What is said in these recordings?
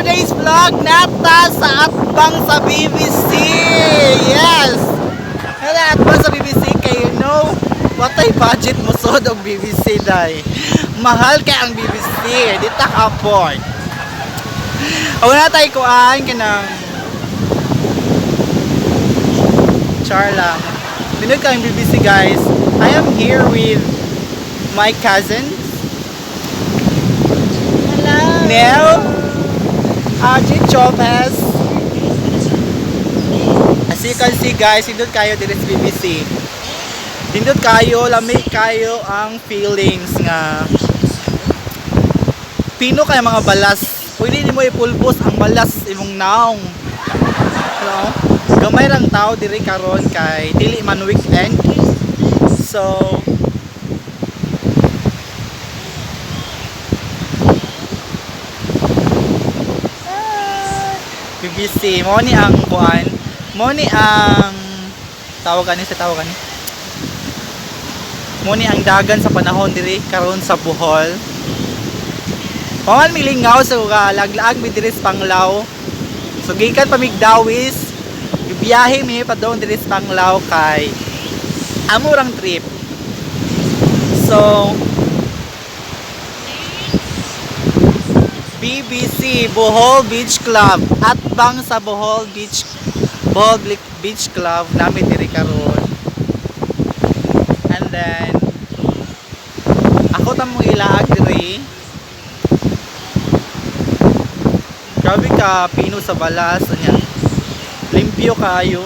Today's vlog, nata sa atbang sa BBC. Yes! Nata atbang sa BBC kay you know what ay budget mo sod og BBC day. Mahal kay ang BBC, di ta ka-afford. Wala tayo kuan kanang char lang. Pinog kang BBC, guys. I am here with my cousins. Hello. Nel, Ajit Chopez. As you can see, guys, hindot kayo diri sa BBC. Hindot kayo, lami kayo ang feelings nga pino kay mga balas. Pwede nimo ipulbos ang balas imong naong. No? Gamay lang tao diri karon kay dili man weekend. So, BBC mo ni ang kuan, mo ni ang tawag ani sa tawag ani. Mo ni ang dagan sa panahon diri karon sa Bohol. Paman milingaw sa so, laglaag mi diri sa Panglao. So gikan pa migdawis, biyahe mi padong diri sa Panglao kay amurang trip. So BBC Bohol Beach Club, atbang sa Bohol Beach Club namin diri karon. And then ako tamong ilaag diri. Grabe ka pino sa balas anya. Limpyo kayo.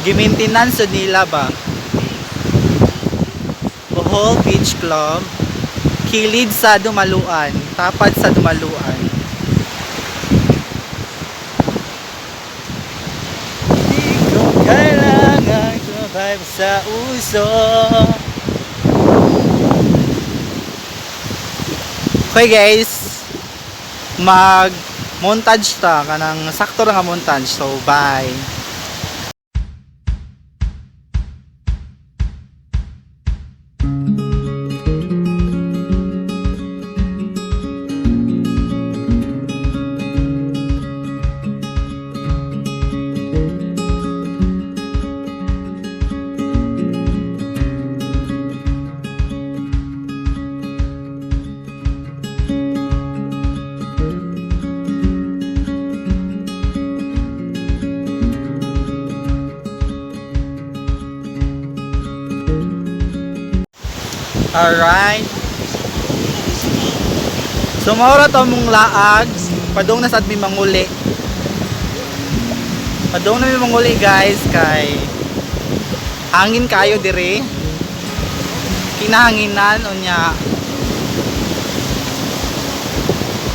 Gimaintenance nila ba? Bohol Beach Club, kilid sa Dumaluan, tapad sa Dumaluan. Di ko kailangan sumabay sa uso. Okay guys, mag montage ta kanang sakto ra nga montage. So bye. Alright. So maura to mong laag, padung na sad mi manguli. Padung na mi manguli, guys, kay hangin kayo dire. Kinahanginan unya.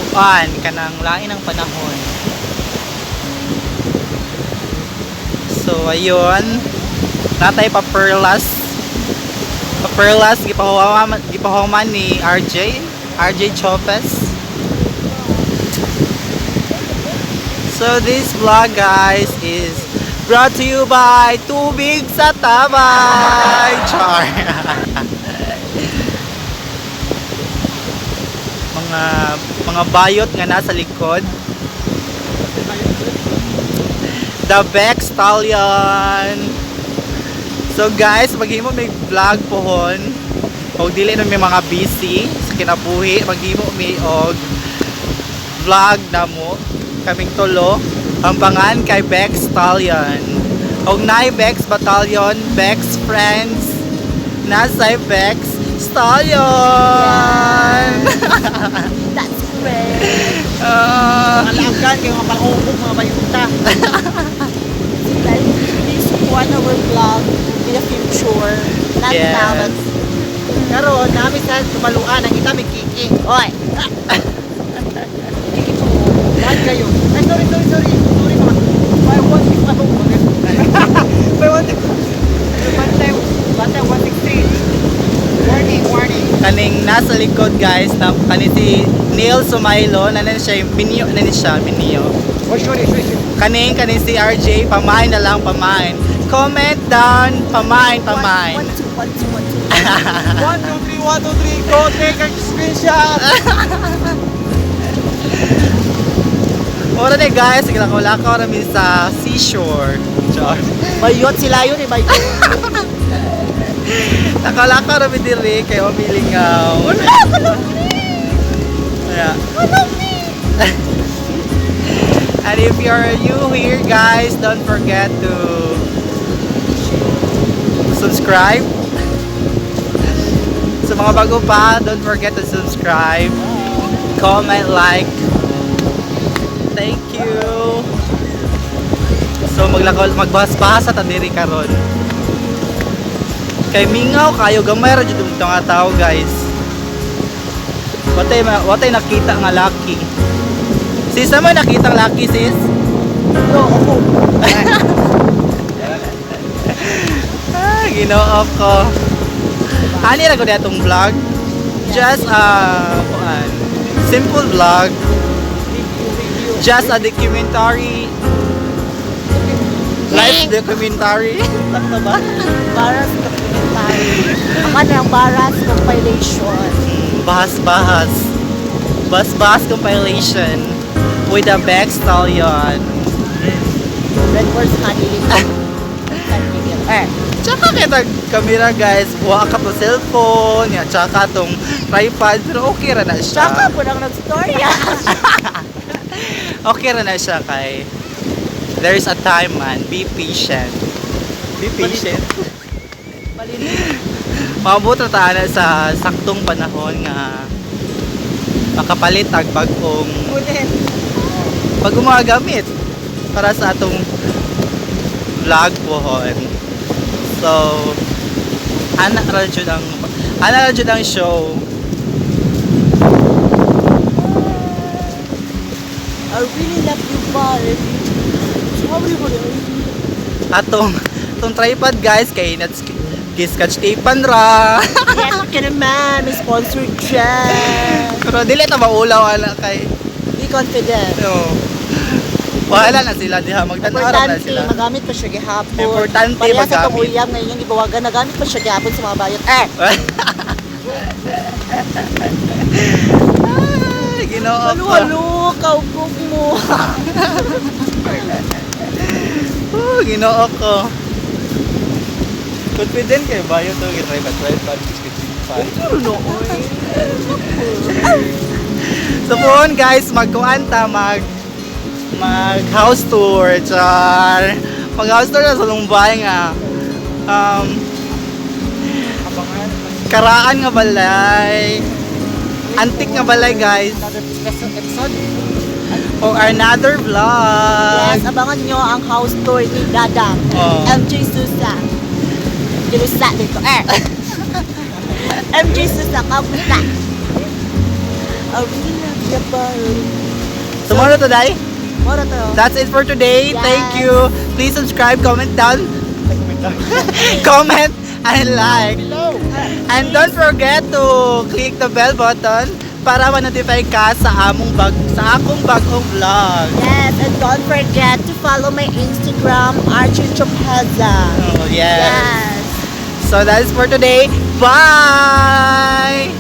Kuan kanang lain ang panahon. So ayun, natay pa perlas. Perlas gipahuman ni RJ Chopez. So this vlog, guys, is brought to you by Tubig sa Tabay. Char. Mga bayot nga nasa likod. The Bex Stallion. So guys, maghimo may vlog pohon. Og dili na may mga busy sa kinabuhi, maghimo mi og vlog na mo kaming tulo. Ampangan kay Bex Stallion. Og naay Bex Battalion, Bex Friends, nasa Bex Stallion. That's correct. Ah, Mga laagan kayo, mga palhubog, mga bayuta. So guys, please support our vlog in the future. Not now, but Karon, nami sa tumaluan, ang kita may kiki. Oy! Kiki po. Lahat kayo. Ay, sorry, sorry, sorry. Sorry, mga. 516 pa to. 516. Bantay, bantay, 163. Warning, warning. Kaning nasa likod, guys, na kani si Neil Sumailo, nanan siya yung minyo, nanan siya minyo. Oh, sorry, sorry, sorry. Kaning si RJ, pamain na lang, pamain. Comment down, pamain, pamain. 1, 2, 1, 2, 1, 2. 1, 2, 3, 1, 2, 3, go take a screenshot. guys, naglakaw-lakaw ra mi sa seashore. Char. Bayot sila yun eh, bayot. Nakalakaw ra mi diri kay mamilingaw. Wala, kalumi! Yeah. Kalumi! And if you're new here, guys, don't forget to subscribe. Sa mga bago pa, don't forget to subscribe, comment, like. Thank you. So maglakaw, magbahas-bahas sa diri karon. Kay mingaw kayo, gamay ra jud mga tao, guys. Watay nakita nga lucky. Sis, naman nakita ang lucky, sis? No, ako. Ah, Ginoo ko. Ani ra ko atong vlog. Just kuan, simple vlog. Review, review. Just a documentary. Life documentary. Sakto ba? Baras documentary. Ang ano ang Baras compilation. Bahas-bahas. Bahas-bahas compilation with a back stallion. Red Horse Honey. Eh. Tsaka kita kamera, guys, buha ka to cellphone, ya, tsaka tong tripod, pero okay ra na siya. Tsaka po nang nag-storya. Okay ra na siya kay there is a time, man. Be patient. Be patient. Maabot ra ta na sa saktong panahon nga makapalit ang bagong Kunin. bagong mga gamit para sa atong vlog pohon. So, ana ra jud ang show. I really love you, Bar. Sorry ko rin. Atong tripod, guys, kay nats giskatch tapean ra. Yes, ka naman. May sponsor dyan. Pero dili ta maulaw ana kay Be confident. no. Bahala na sila diha, magtan-aw ra na Importante, sila. magamit pa siya gihapon. Importante, Pareha sa magamit. itong uyab ngayon yung ibawagan, nagamit pa siya gihapon sa mga bayot. Eh! Ay, Ginoo Halo, ko. halo, kaugog mo. Oh, Ginoo ko. Confident kay bayo to tripod tripod tripod. Pero no, oy. So po guys, magkuan ta mag house tour char. Mag house tour na sa Lumbay nga. Abangan. Karaan nga balay. Antik nga balay, guys. Another special episode. Or another vlog. Yes, abangan nyo ang house tour ni Dada. Oh. MJ Susa. Gilusa dito. Eh! MJ Susa, kamusta? I really love you, Bar. Tomorrow today. Mora to. That's it for today. Yes. Thank you. Please subscribe, comment down. Comment and like. Below. And don't forget to click the bell button para ma-notify ka sa akong bagong vlog. Yes, and don't forget to follow my Instagram, Archie Chopeza. Oh, yes. Yes. So that's for today. Bye!